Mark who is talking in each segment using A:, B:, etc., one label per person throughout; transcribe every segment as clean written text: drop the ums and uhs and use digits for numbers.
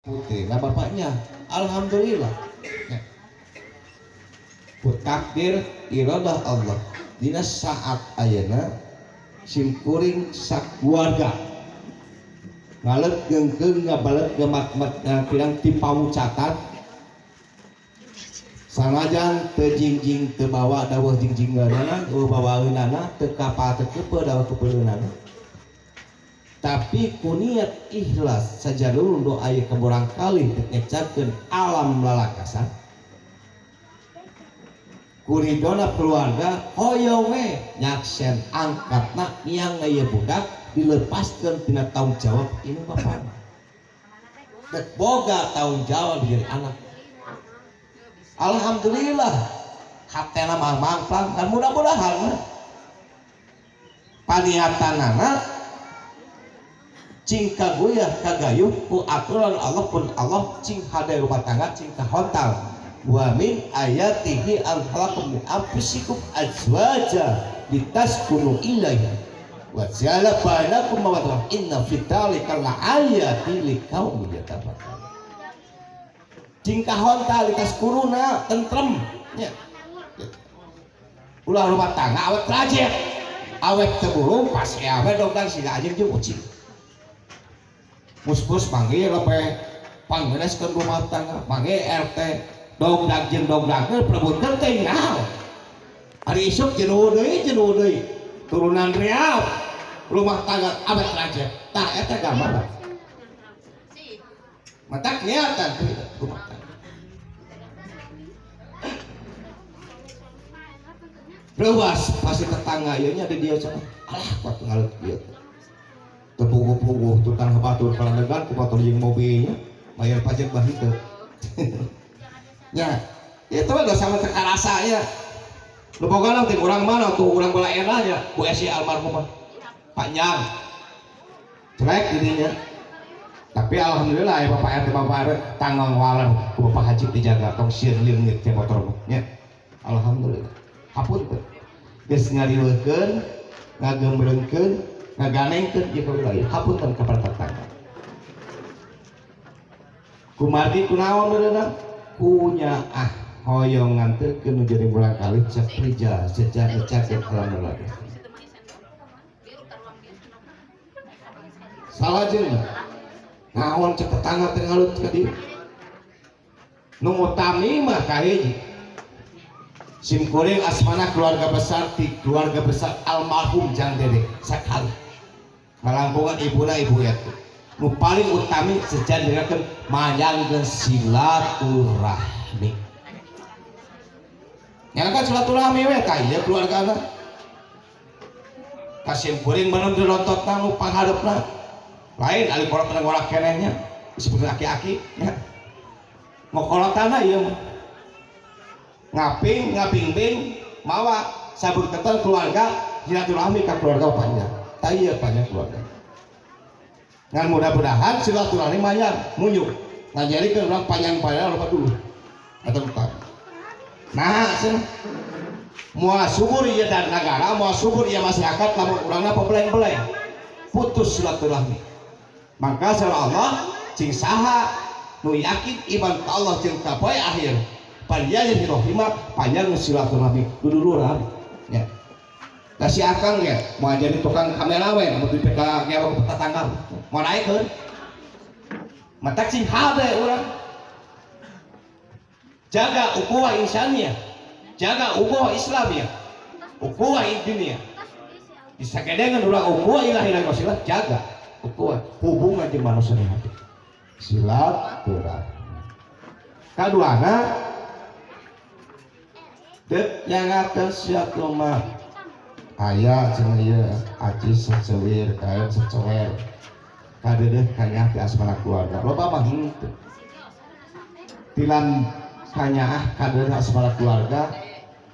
A: Putri nah bapaknya alhamdulillah ya. Ku takdir iradah Allah dina saat ayeuna simkuring sakeluarga ngalet geungkeung ngabalet gemat-mat pirang ti pamucatan sanajan teu jingjing teu bawa daweuh jingjingeunana eueuh bawaeunana teu kapal teu keupeuh daweuh keupeuheunana tapi ku niat ikhlas sajarulun doa ieu ka murangkalih teu ngecakeun alam lalakasan ku ridona keluarga hoyong we nyaksen angkatna miang ieu budak dilepaskeun tina tanggung jawab ini bapana dek boga tanggung jawab jadi anak. Alhamdulillah hatena mah mangplang dan mudah-mudahan paniatanana cing kaguyah kagayuh ku aturan Allah pun Allah cing hade rumah tangga cing kahontal wa min ayatihi an khalaqakum min anfusikum azwaja litaskunu ilaiha wa ja'ala bainakum mawaddah inna fi dzalika laayatin liqaumin yatafakkarun. Cing kahontal litaskununa tentrem nya ulah rumah tangga awet rajet awet teu burung pas awet dogdang siga anjing jeung ucing mus-mus panggil lepe pangbereskeun rumah tangga panggil RT dogdag jeung dogdagkeun perebutkeun teh naon ari isuk jenuh deui turunan riau rumah tangga awet rajet tah eta gambaran matak niatan rumah tangga reuas pasti tetangga ieu nya di dieu cenah alah kuat ngalut ieu tepuguh-puguh tukang batur kalandegan ku batur jeung mobilnya bayar pajak bah itu nya itu mah dosa mah teu karasa nya nu boga teh urang mana tuh urang bala era nya ku esi almarhumah panjang jelek dirinya tapi alhamdulillah ya bapak RT bapak RW tanggung waler ku bapak haji dijaga tong sieun leungit teh motor nya alhamdulillah hapunten geus ngariweuhkeun ngagembrengkeun ngaganengkeun ieu ka wilayah hapunten ka para tetangga kumargi kunaon meureunna kunyaah hoyong nganterkeun nu jadi murangkalih cek rija sejak ngecakeun alam lagi salajengna naon cek tetangga teh ngalut ka dieu nu utami mah kahiji simkuring asmana keluarga besar ti keluarga besar almarhum Jang Dede sakali malangkungan ibuna ibu eta nu paling utami sejan dengarkeun mayangkeun silaturahmi nyangka silaturahmi we ka ieu keluargana ka simkuring meunang dilontotna nu panghareupna lain ari kolot ngorak keneh nya disebut aki-aki nya ngokolotana ieu mah ngaping ngabingbing mawa sabuk tetel keluarga silaturahmi ka keluarga bapaknya tah ieu panjang keluarga ngan mudah-mudahan silaturahmi mayang munyuk ngajarikeun urang panjang-panjang lupa dulu atau lupa nah cenah moal subur ieu dan nagara moal subur ieu masyarakat lamun urangna pebeleng-beleng putus silaturahmi maka saur Allah cing saha nu yakin iman ka Allah jeung ka poe akhir panjang rohima panjang silaturahmi duduluran ya da si akang ge moal jadi tukang kamera we mun di PK ngewa ke tetangga moal naikeun matak cing hade urang jaga ukhuwah insaniyah jaga ukhuwah islamiyah ukhuwah diniyah disagedengan urang ukhuwah ilahi dan wasilah jaga ukhuwah hubungan jeung manusia nu hati silaturahmi kaduana dek nyangakeun silaturahmi aya cenah ieu aci secewir kaen secewer kadeudeuh kanyaah ti asmana keluarga loba mah henteu tilan kanyaah kadeudeuh asmana keluarga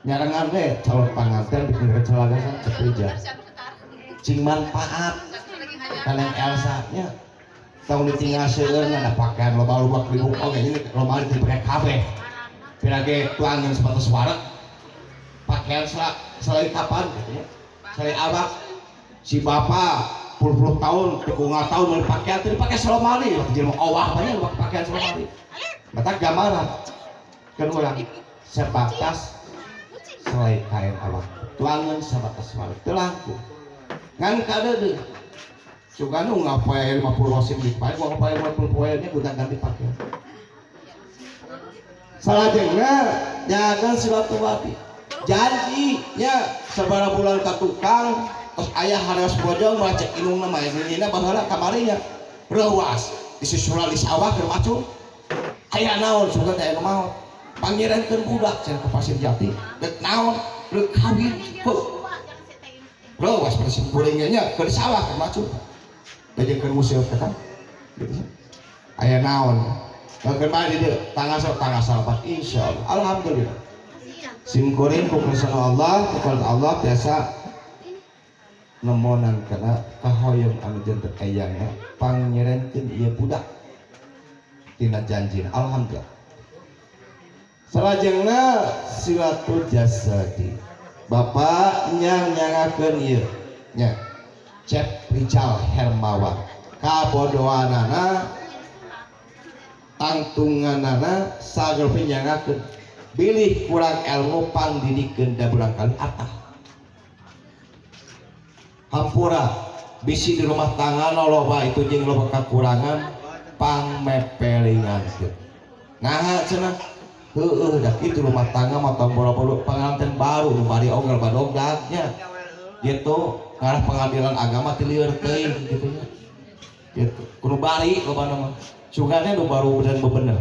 A: nyarengan we calon panganten dikeun calagasan ceprija cing manfaat kana Elsa nya tong ditinggal seueur na pakaian loba-loba libuk oge ini loba dipake kabeh pirage tuangan sepatu suara pakaian selai kapan gitu ya selai abak si bapak puluh-puluh tahun, tikungan tahun meuli pakaian teu dipake salomali, jelema owah banyak nu pakaian salomali. Mata gambaran kan urang sebatas selai kain awak tuangan sabatas walik teu langkung ngan kadeudeuh sugan nu ngapoe 50 rosim dipae gua ngapoe 50 poe nya gonta ganti pakaian. Salajengna nyakeun silaturahmi, janji nya sabaraha bulan ka tukang tos aya hareos bojong mah cek indungna mah nina baheula kamari nya reuas disusulan di sawah keur macul aya naon, sugan teh aya nu maot pangirenkeun budak cenah ke Pasir Jati dek naon rek kawin. Heuh, reuas pada simkuring nya keur di sawah keur macul bejekeun museum kata gitu aya naon. Bahkan bae di dieu tanggal sok tanggal salapan insyaallah. Alhamdulillah simkuring ku kersana Allah, ku Allah biasa nemonan kana kahoyong anu janten eyangna pangnyerenkeun ieu budak tina janjina. Alhamdulillah. Salajengna silatul jasadi, bapak nyang nyangakeun ieu nya Cep Rijal Hermawan kabodohanana tangtunganana sagel nyangakeun bilih kurang ilmu pangdidikeun da barangkali atah hampura bisi di rumah tangga loba itu jeung loba kekurangan pangmepelingan. Nah cenah heueuh da kitu rumah tangga mah tong boro-boro pengantin baru nu bari oge badogdagnya gitu ngarah pengadilan agama ti lieur teuing gitu nya gitu kudu bari loba mah sugane nu baru dan bebener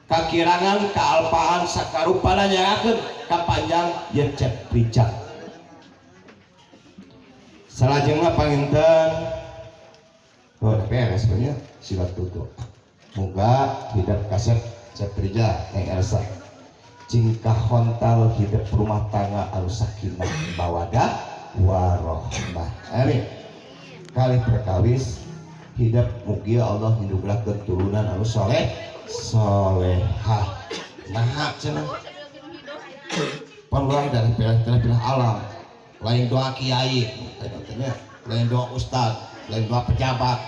A: kakirangan kaalpaan sakarupana nyangakeun kapanjang ye Cep Rijal. Salajengna panginten oh beres sebenarnya silat tutup. Moga hidup kasep Cep Rijal Neng Elsa cingkah hontal hidup rumah tangga anu sakinah mawadah warohmah, amin. Kali perkawis hidup mugia Allah nyugrahkeun turunan anu soleh solehah. Nah cenah peluang dari pilih alam lain doa kiai katanya, lain doa ustad, lain doa pejabat,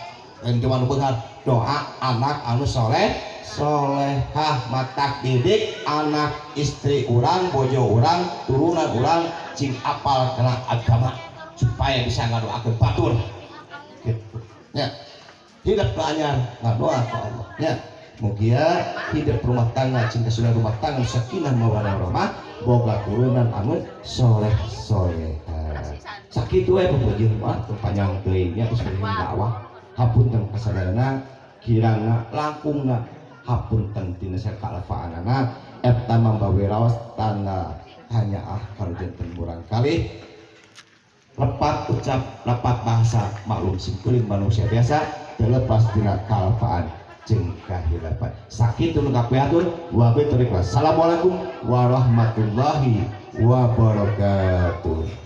A: lain doa anu beunghar, doa anak anu soleh solehah. Matak didik anak istri urang, bojo urang, turunan urang cing apal kana agama supaya bisa ngadoakeun batur gitu nya. Hidup anyar ngadoa ka Allah nya. Mugia hidup rumah tangga cinta sudah rumah tangga sakinah mawaddah warahmah boga turunan anu soleh solehah. Sakitu we pepuji mah teu panjang teuing nya geus dakwah. Hapunten kasadayana kirangna langkungna, hapunten tina sakalafaanana eta mambawe raos tanda hanya ah kalau janten murangkalih lepat ucap lepat bahasa maklum simkuring manusia biasa terlepas tina kalapaan jeung kahilapan. Sakitu nu kapihatur wa billahi. Assalamualaikum warahmatullahi wabarakatuh.